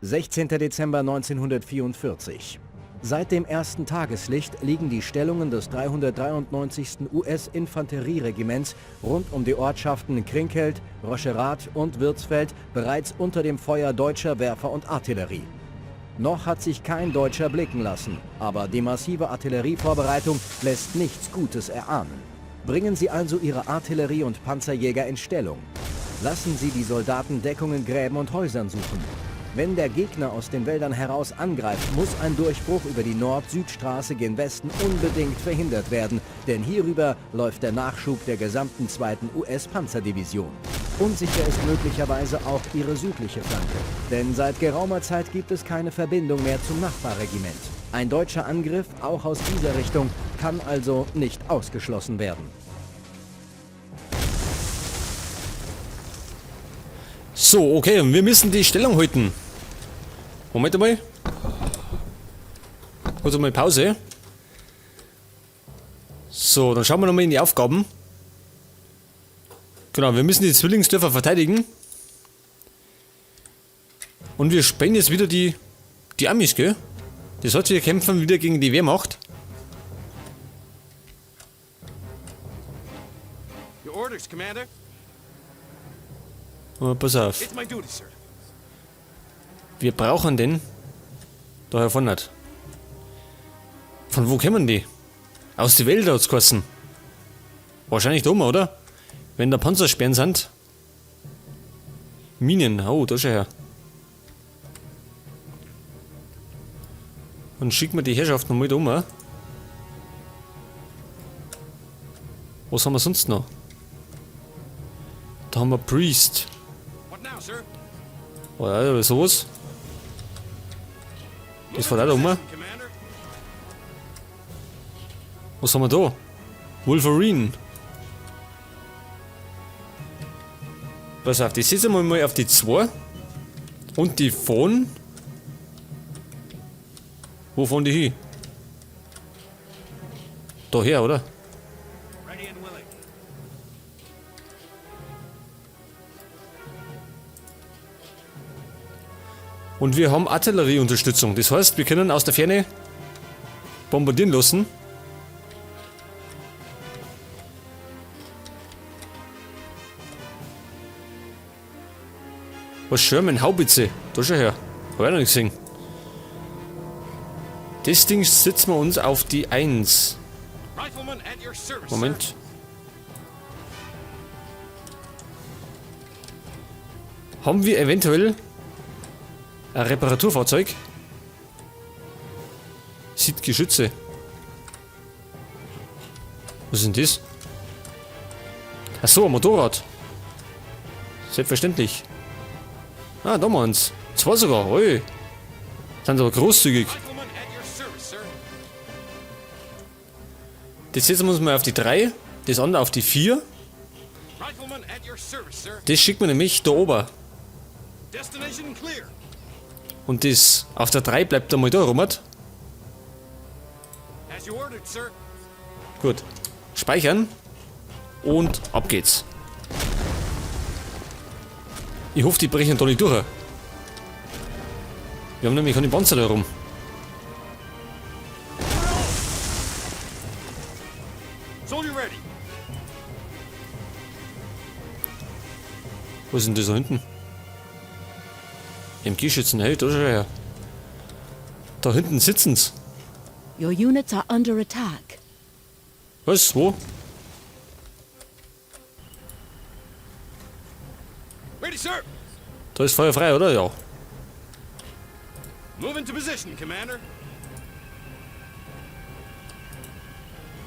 16. Dezember 1944. Seit dem ersten Tageslicht liegen die Stellungen des 393. US-Infanterieregiments rund um die Ortschaften Krinkelt, Rocherath und Wirtzfeld bereits unter dem Feuer deutscher Werfer und Artillerie. Noch hat sich kein Deutscher blicken lassen, aber die massive Artillerievorbereitung lässt nichts Gutes erahnen. Bringen Sie also Ihre Artillerie und Panzerjäger in Stellung. Lassen Sie die Soldaten Deckung in Gräben und Häusern suchen. Wenn der Gegner aus den Wäldern heraus angreift, muss ein Durchbruch über die Nord-Süd-Straße gen Westen unbedingt verhindert werden, denn hierüber läuft der Nachschub der gesamten 2. US-Panzerdivision. Unsicher ist möglicherweise auch ihre südliche Flanke, denn seit geraumer Zeit gibt es keine Verbindung mehr zum Nachbarregiment. Ein deutscher Angriff, auch aus dieser Richtung, kann also nicht ausgeschlossen werden. So, okay, wir müssen die Stellung halten. Moment einmal. Kurz einmal Pause. So, dann schauen wir nochmal in die Aufgaben. Genau, wir müssen die Zwillingsdörfer verteidigen. Und wir spielen jetzt wieder die Amis, gell? Das heißt, wir kämpfen wieder gegen die Wehrmacht. Your orders, Commander. Oh, pass auf. It's my duty, sir. Wir brauchen den da hervorne. Von wo kommen die? Aus den Wäldern hat's geheißen. Wahrscheinlich da oben, oder? Wenn da Panzersperren sind. Minen, oh, da schau her. Und schicken wir die Herrschaft noch mal da oben. Was haben wir sonst noch? Da haben wir Priest. What now, sir? Oh ja, sowas. Das war da oben. Commander. Was haben wir da? Wolverine. Pass auf, die setzen wir mal auf die 2. Und die fahren. Wo fahren die hin? Daher, oder? Ready and willing. Und wir haben Artillerieunterstützung. Das heißt, wir können aus der Ferne bombardieren lassen. Was Sherman Haubitze? Da schau her. Hab ich noch nicht gesehen. Das Ding setzen wir uns auf die 1. Rifleman at your service, sir. Moment. Haben wir eventuell ein Reparaturfahrzeug? Sieht Geschütze. Was ist denn das? Ach so, ein Motorrad. Selbstverständlich. Ah, da haben wir eins. 2 sogar. Ui. Sind aber großzügig. Rifleman at your service, sir. Das setzen wir uns mal auf die 3. Das andere auf die 4. Rifleman at your service, sir. Das schickt man nämlich da oben. Destination clear. Und das auf der 3 bleibt einmal da rum. As you ordered, sir. Gut. Speichern. Und ab geht's. Ich hoffe, die brechen da nicht durch. Wir haben nämlich keine Panzer da rum. Soldier ready. Wo ist denn das da hinten? MG-Schützen, hey, da schau her. Da hinten sitzen's. Your units are under attack. Was? Wo? Ready, sir. Da ist Feuer frei, oder? Ja. Move into position, Commander.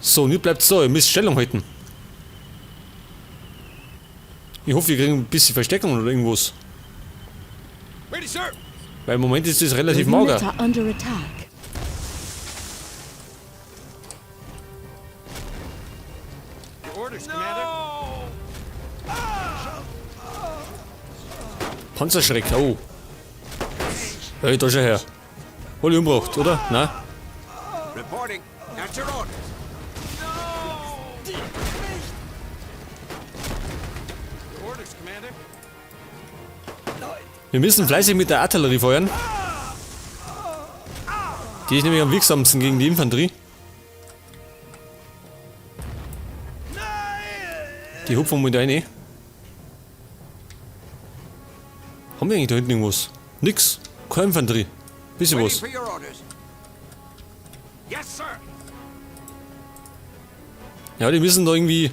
So, und ihr bleibt da, ihr müsst Stellung halten. Ich hoffe, wir kriegen ein bisschen Verstärkung oder irgendwas. Ready, sir. Weil im Moment ist das relativ Your units mager. are under attack. Your orders, Commander. Panzerschreck, oh. Hey, da schau her. Hol ich umgebracht, oder? Nein? Reporting. At your orders. Your orders, Commander. Wir müssen fleißig mit der Artillerie feuern. Die ist nämlich am wirksamsten gegen die Infanterie. Die hupfen wir da rein. Haben wir eigentlich da hinten irgendwas? Nix. Keine Infanterie. Bisschen Waiting was. for your orders. Yes, sir. Ja, die müssen da irgendwie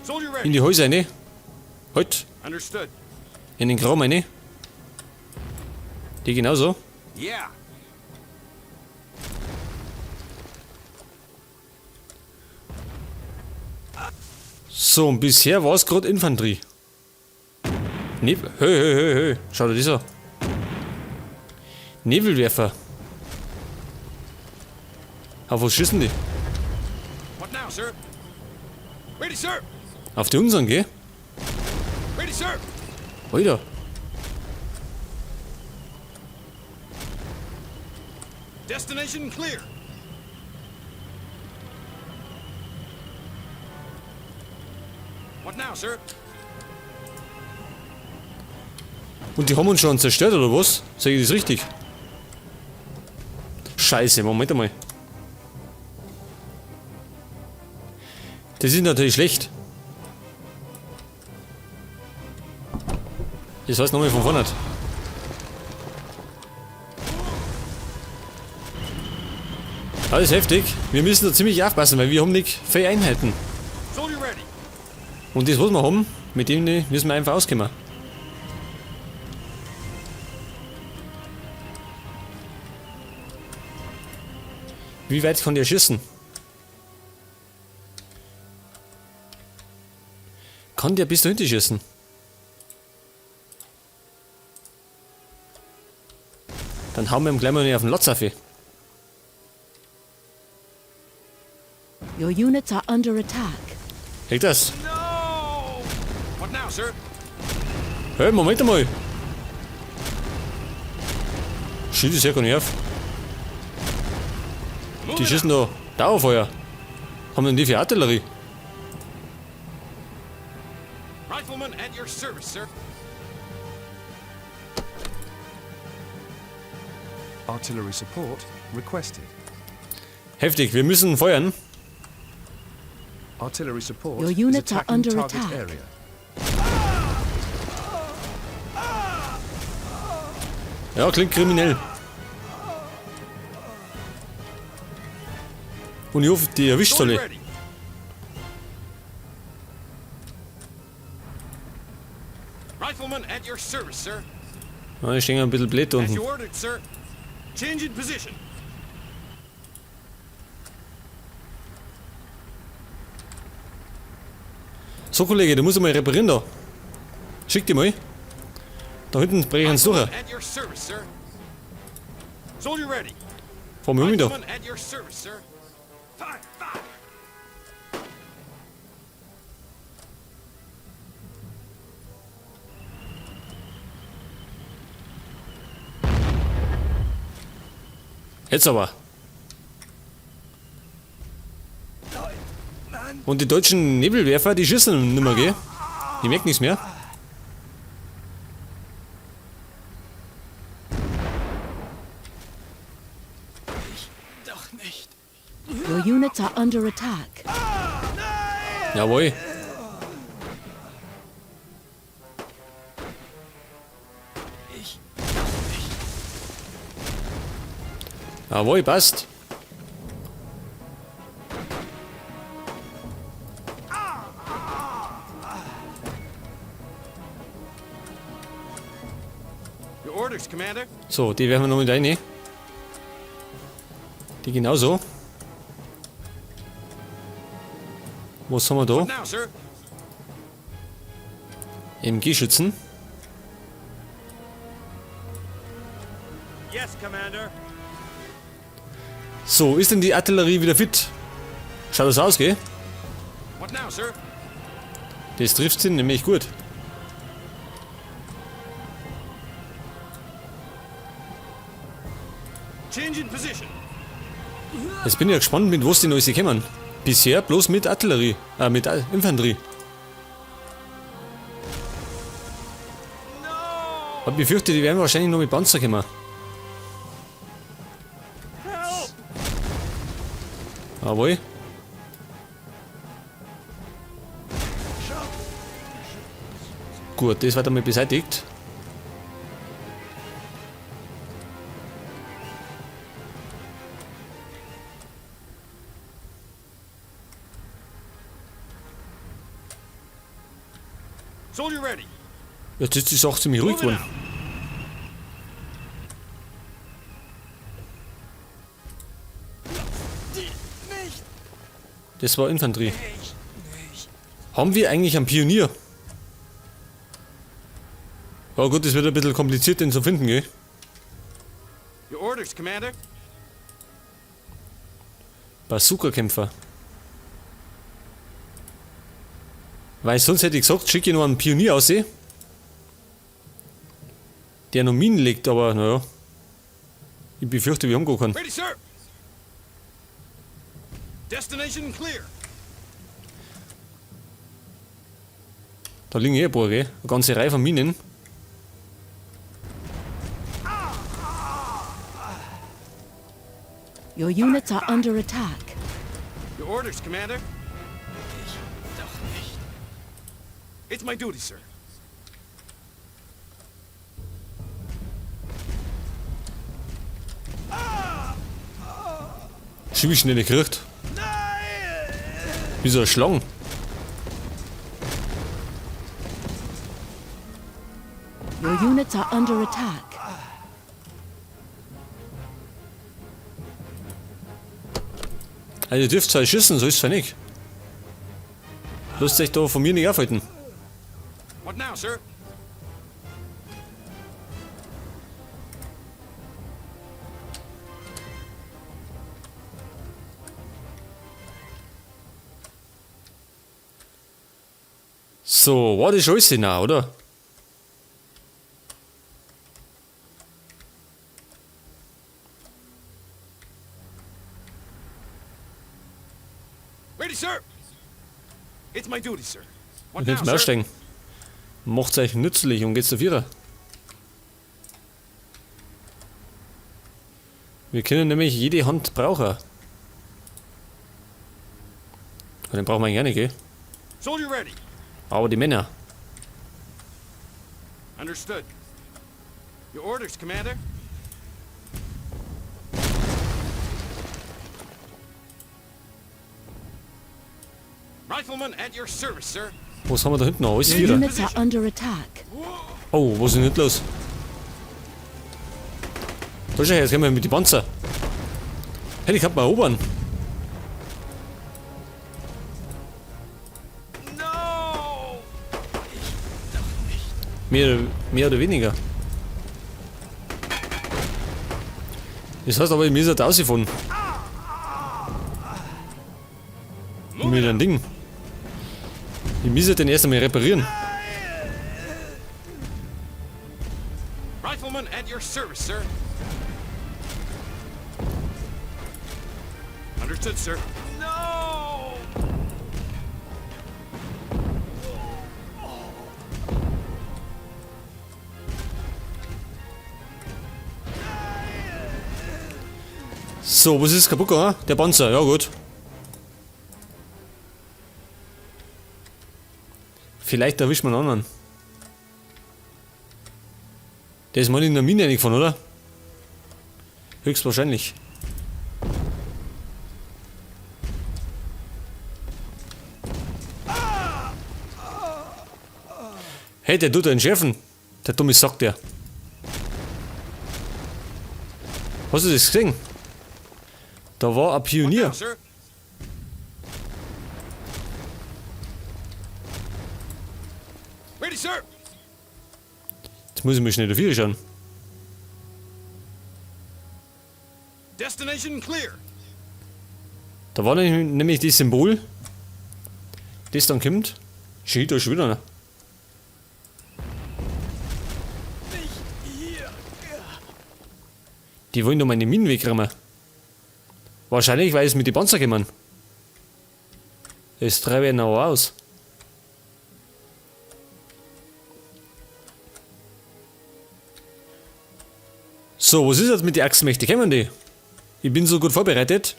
Soldier in ready. die Häuser rein. Halt. Understood. In den Graum rein. Die genauso. Yeah. So, und bisher war es gerade Infanterie. Nebel. Hö, hö, hö, hö. Schau dir das an. Nebelwerfer. Auf was schießen die? What now, sir? Ready, sir. Auf die unseren, gell? Ready, sir. Alter. Destination clear. What now, sir? Und die haben uns schon zerstört, oder was? Sag ich das richtig? Scheiße, Moment einmal. Das ist natürlich schlecht. Das heißt nochmal von vorne. Alles heftig. Wir müssen da ziemlich aufpassen, weil wir haben nicht viele Einheiten. Soldier ready. Und das, was wir haben, mit dem müssen wir einfach auskommen. Wie weit kann der schießen? Kann der bis dahinter schießen? Dann hauen wir ihm gleich mal auf den Latz auf. Your units are under attack. Kriegt das? No. What now, sir? Hey, Moment einmal. Schild ist ja gar nicht auf. Die Moving schießen out. da Dauerfeuer. Haben denn die für Artillerie? Rifleman at your service, sir. Artillery support requested. Heftig, wir müssen feuern. Artillery support Your is units are attacking under target attack. area. Ja, klingt kriminell. Und ich hoffe, die erwischt Soldier alle. ready. Rifleman at your service, sir. Ja, ich stehe ein bisschen blöd da As unten. you ordered, sir. Change in position. So, Kollege, du musst mal reparieren da. Schick die mal. Da hinten brechen sie durch. Rifleman at your service, sir. Soldier ready. Fahren wir um da. Rifleman at your service, sir. Fire, fire. Jetzt aber. Und die deutschen Nebelwerfer, die schießen nimmer, gell? Die merken nichts mehr. Your units are under attack. Jawohl. Jawohl, passt. Your orders, Commander. So, die werfen wir noch mit rein. Die genauso. Was haben wir da? What now, sir? MG-Schützen. Yes, Commander. So, ist denn die Artillerie wieder fit? Schaut das aus, gell? What now, sir? Das trifft sie nämlich gut. Change in position. Jetzt bin ich ja gespannt, mit was die neu kommen. Bisher bloß mit Artillerie, mit Infanterie. No! Hab befürchtet, die werden wahrscheinlich nur mit Panzer kommen. Jawohl. Gut, das wird einmal beseitigt. Soldier ready. Jetzt ist die Sache ziemlich ruhig Moving geworden. out. Das war Infanterie. Haben wir eigentlich einen Pionier? Ja gut, das wird ein bisschen kompliziert, den zu finden, gell? Your orders, Commander. Bazooka-Kämpfer. Weil sonst hätte ich gesagt, schicke ich noch einen Pionier aus, der noch Minen legt, aber naja. Ich befürchte, wir haben gar keinen. Ready, sir. Destination clear. Da liegen eh ein paar, gell? Eine ganze Reihe von Minen. Your units are under attack. Your orders, Commander. It's my duty, sir. Ziemlich schnell gekriegt. Wie so eine Schlange. Your units are under attack. Also ihr dürft zwar schießen, so ist es ja nicht. Lasst euch da von mir nicht aufhalten. What now, sir? So, war das alles na, oder? Ready, sir. It's my duty, sir. What Ihr now, könnt mal sir? aussteigen. Macht's euch nützlich und geht's zu Vierer. Wir können nämlich jede Hand brauchen. Aber Den brauchen wir eigentlich auch nicht, gell? Soldier ready. Aber die Männer. Understood. Your orders, Commander. Rifleman at your service, sir. Was haben wir da hinten noch? Alles Your Vierer. units are under attack. Oh, was ist denn hinten los? Da schau her, jetzt gehen wir mit die Panzer. Hey, ich hab mal erobern. No! Mehr oder weniger. Das heißt aber, ich muss da rausgefahren. Mit einem Ding. Ich muss den erst einmal reparieren. Rifleman at your service, sir. Understood, sir. No! So, was ist kaputt gegangen? Der Panzer, ja gut. Vielleicht erwischt man einen anderen. Der ist mal in der Mine reingefahren, oder? Höchstwahrscheinlich. Hey, der tut entschärfen. Der dumme Sack, der. Hast du das gesehen? Da war ein Pionier. Now, sir. Ready, sir. Jetzt muss ich mir schnell dafür schauen. Destination clear. Da war nämlich das Symbol, das dann kommt. Steht da schon wieder. Ne? Die wollen doch meine Minen wegräumen. Wahrscheinlich, weil es mit den Panzer kommen. Das treibe ich noch aus. So, was ist jetzt mit den Achsenmächte? Kennen die? Ich bin so gut vorbereitet.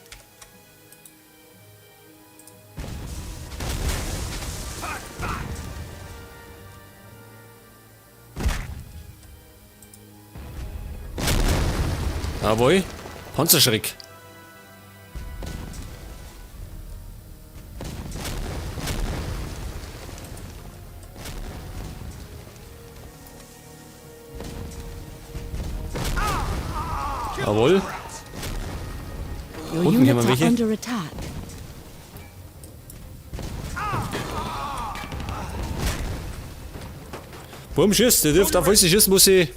Jawohl. Panzerschreck. Jawohl. Your Unten haben wir units are welche. under attack. Warum schießt? Der dürft auf alles schießen, wo sie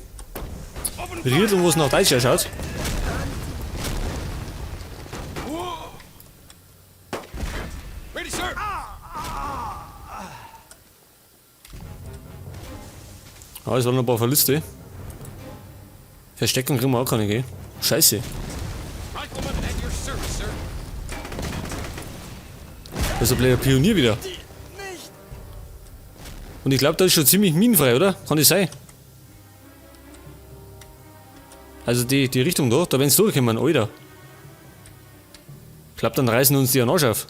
rührt und wo es nach Deutsch ausschaut. Ready, sir. Ah, es waren noch ein paar Verluste. Versteckung kriegen wir auch keine, gell? Scheiße. Rifleman at your service, sir. Das ist ein blöder Pionier wieder. Und ich glaube, da ist schon ziemlich minenfrei, oder? Kann das sein? Also die Richtung da, da werden sie durchkommen, Alter. Ich glaube, dann reißen uns die einen Arsch auf.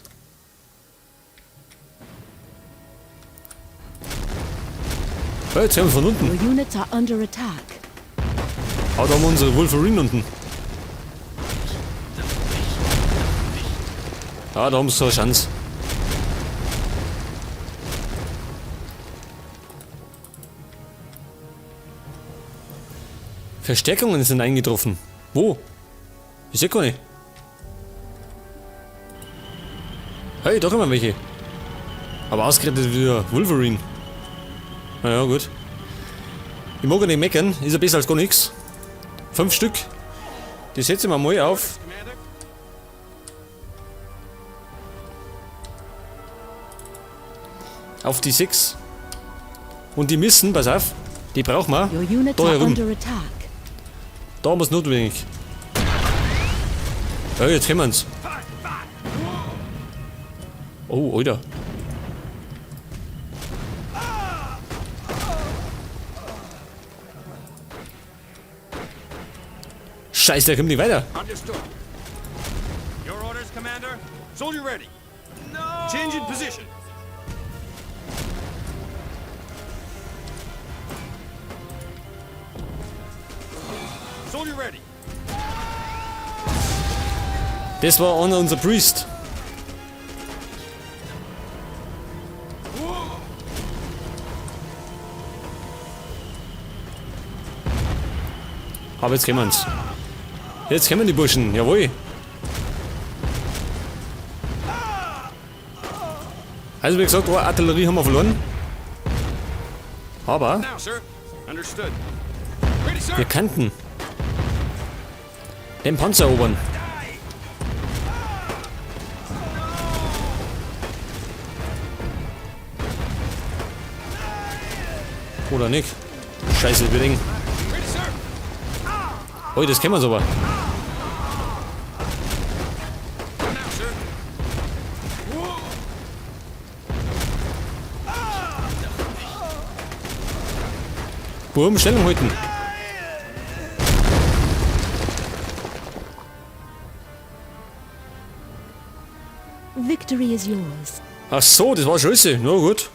Hey, jetzt haben wir von unten. Your units are under attack. Ah, da haben wir unsere Wolverine unten. Ah, da haben sie so eine Chance. Verstärkungen sind eingetroffen. Wo? Ich seh gar nicht. Hey, da kommen welche. Aber ausgerechnet wieder Wolverine. Naja, gut. Ich mag ja nicht meckern, ist ja besser als gar nichts. 5 Stück. Die setzen wir mal auf. Commander. Auf die 6. Und die müssen, pass auf, die brauchen wir. Your units Da are herum. under attack. Da haben wir's notwendig. Ja, jetzt kennen wir's. Oh, Alter. Scheiße, der kommt nicht weiter. Understood. Your orders, Commander. Soldier ready. No. Change in position. Soldier ready. Das war einer unserer Priest. Aber jetzt kennen wir's. Jetzt kommen die Burschen, jawohl. Also wie gesagt, eine Artillerie haben wir verloren. Aber Now, sir. Understood. Ready, sir. wir könnten den Panzer erobern. Oder nicht? Scheiße, wir denken. Ready, sir. Oh, das kennen wir aber. Now, sir. Burm, Stellung halten. Victory is yours. Ach so, das war Scheiße. Na gut.